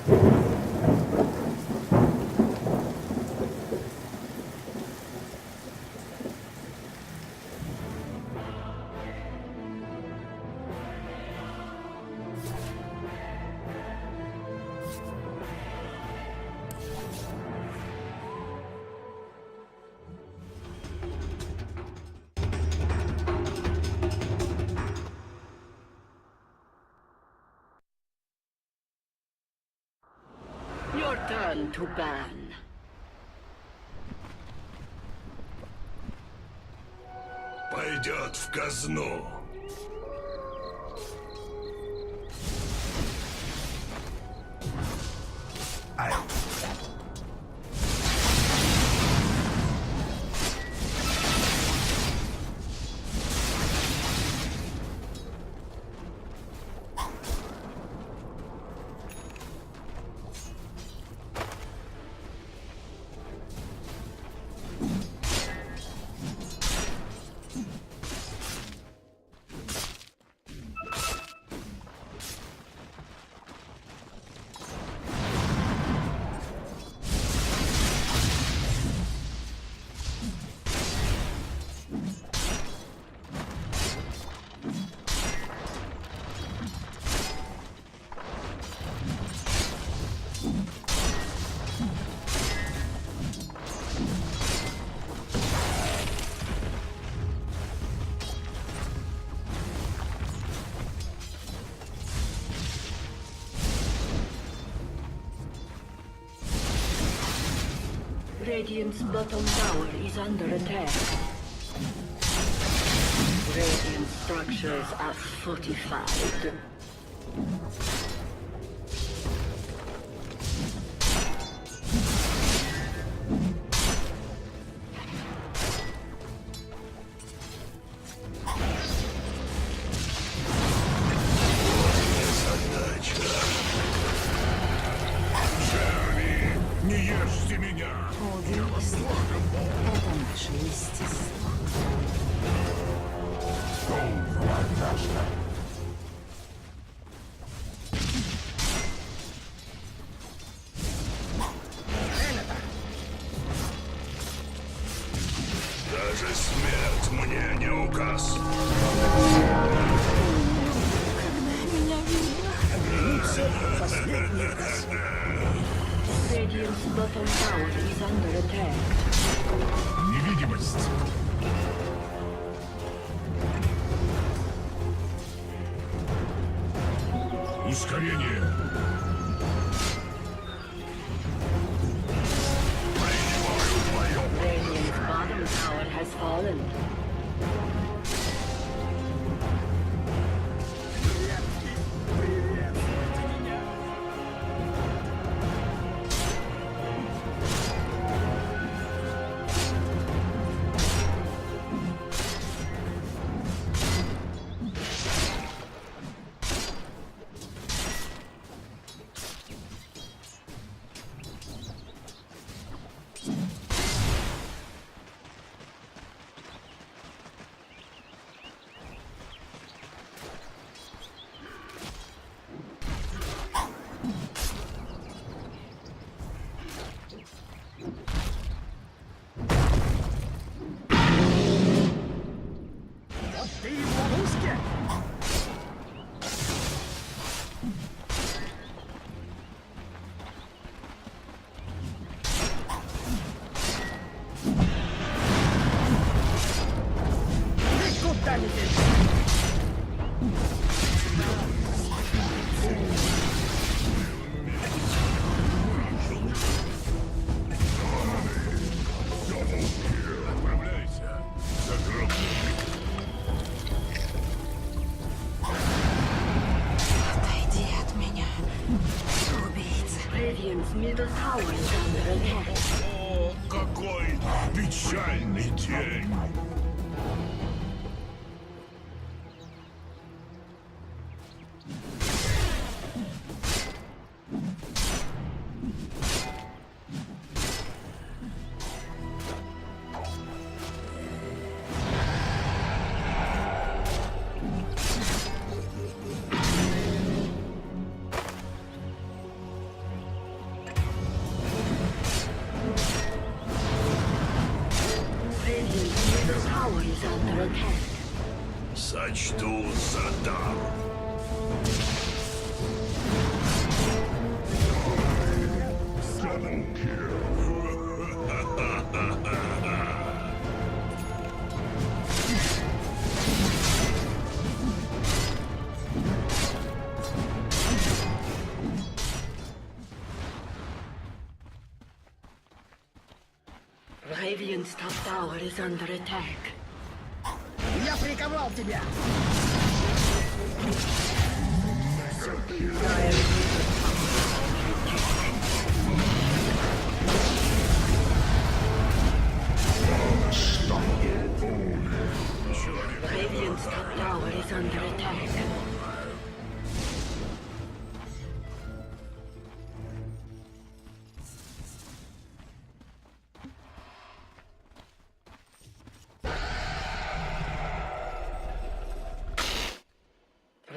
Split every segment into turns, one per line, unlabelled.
Your turn to ban.
Пойдет в казну.
Radiant's bottom tower is under attack. Radiant structures are fortified.
Задача. Черви, не ешьте меня! Я вас
Убийство
тоже бог.
– это наше естество.
Даже смерть мне не указ.
Меня видно.
Последний раз.
Radiant's bottom tower is under attack.
Невидимость. Ускорение. Принимаю твое.
Radiant's bottom tower has fallen.
Приветствуйте меня! Вот ты и в ловушке! Никуда не денешься!
Отправляйся. Загробный.
Отойди от меня, убийца.
Radiant's middle tower is under attack.
О, какой печальный день. Сочту за дар.
Radiant's top tower is under attack.
Я приковал тебя!
Dire's middle tower is under attack. Radiant's top tower is under attack.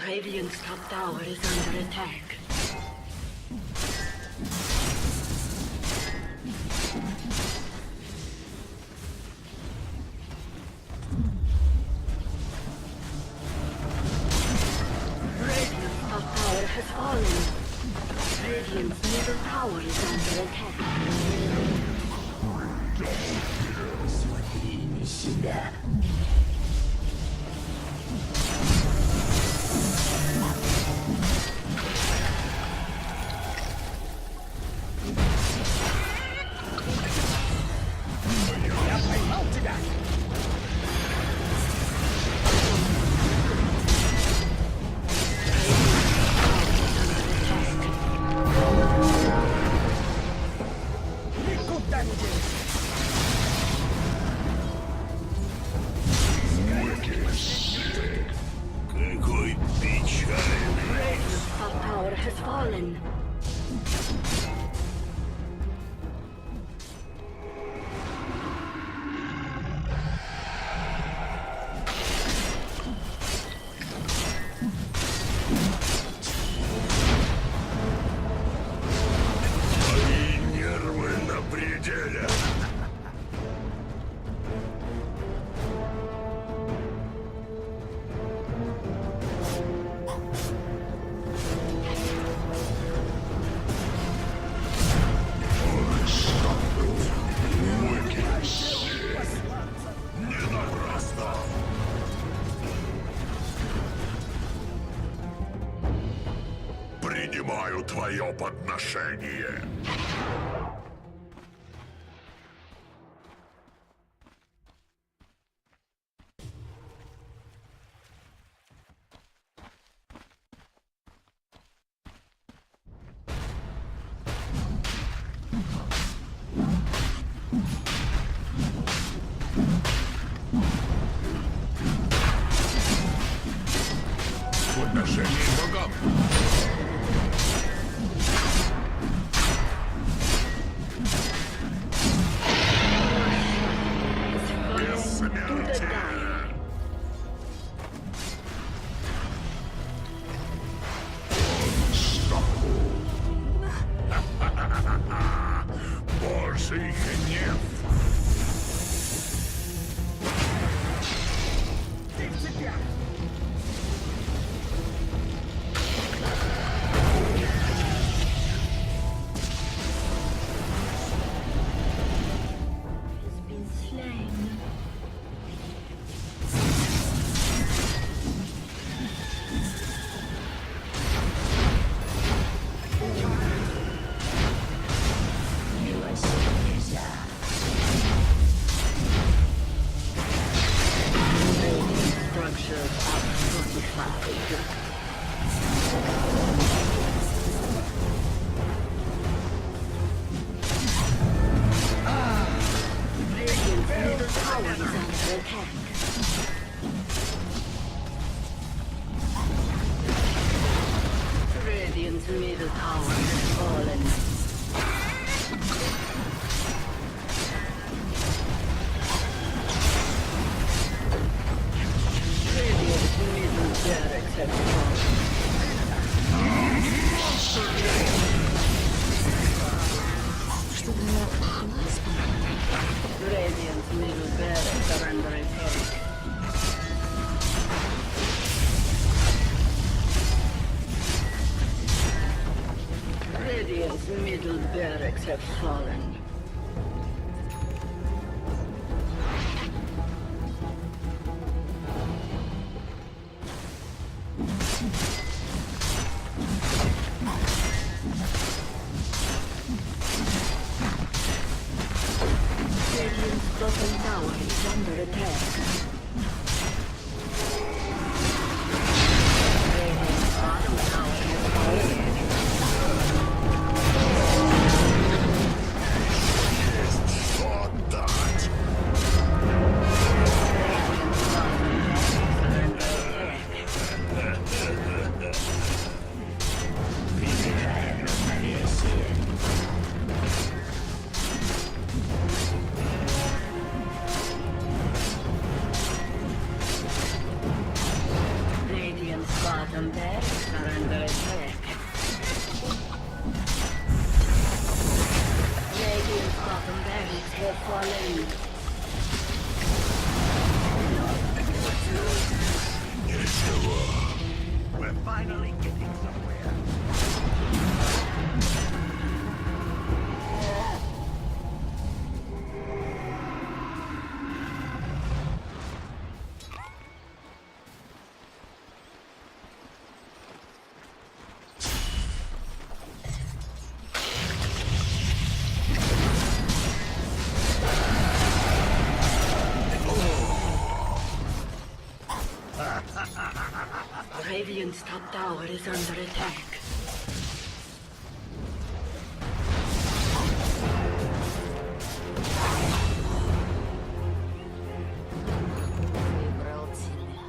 Radiant's top tower is under attack. Radiant's top tower has fallen. Radiant's middle tower is under attack.
Смотри на себя.
Я поймал тебя! Никуда не денешься!
Какой печальный.
Radiant's top tower has fallen.
Мои нервы на пределе. Не напрасно. Принимаю твое подношение. Подношение богам.
Has
Без
fallen to the
смерти.
dire.
Божий гнев.
Radiant's middle barracks have fallen. Radiant's bottom tower is under attack. Radiant's bottom tower has fallen.
Что дать?
Radiant's bottom barracks are under attack.
Равновесие.
Radiant's bottom barracks are under attack. Radiant's bottom barracks have fallen.
We're finally getting somewhere.
Radiant's top tower is under attack. Выбрал тебя.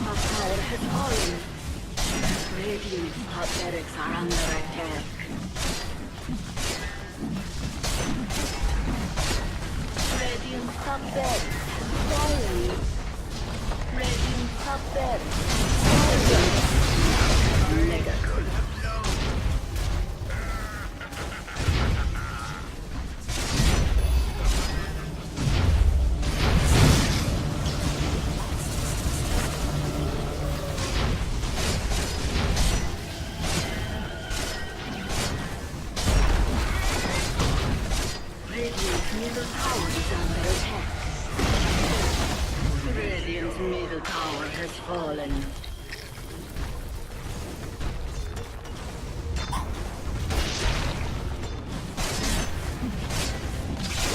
Top tower has fallen. Radiant's top barracks are under attack. Radiant's top barracks has fallen. Radiant's top barracks has fallen. Mega creep. Radiant's middle tower is under attack. Radiant's middle tower has fallen.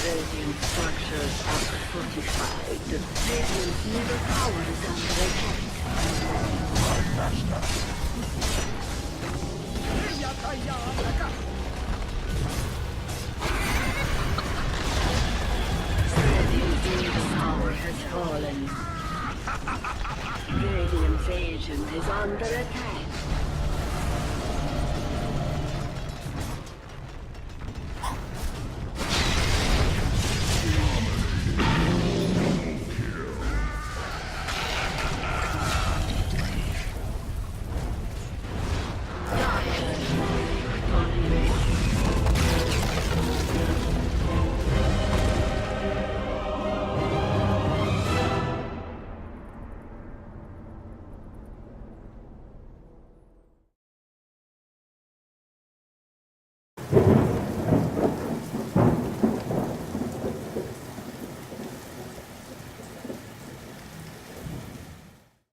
Radiant structures are fortified. Radiant's middle tower is under attack. Radiant's middle tower has fallen. Radiant's agent is under attack.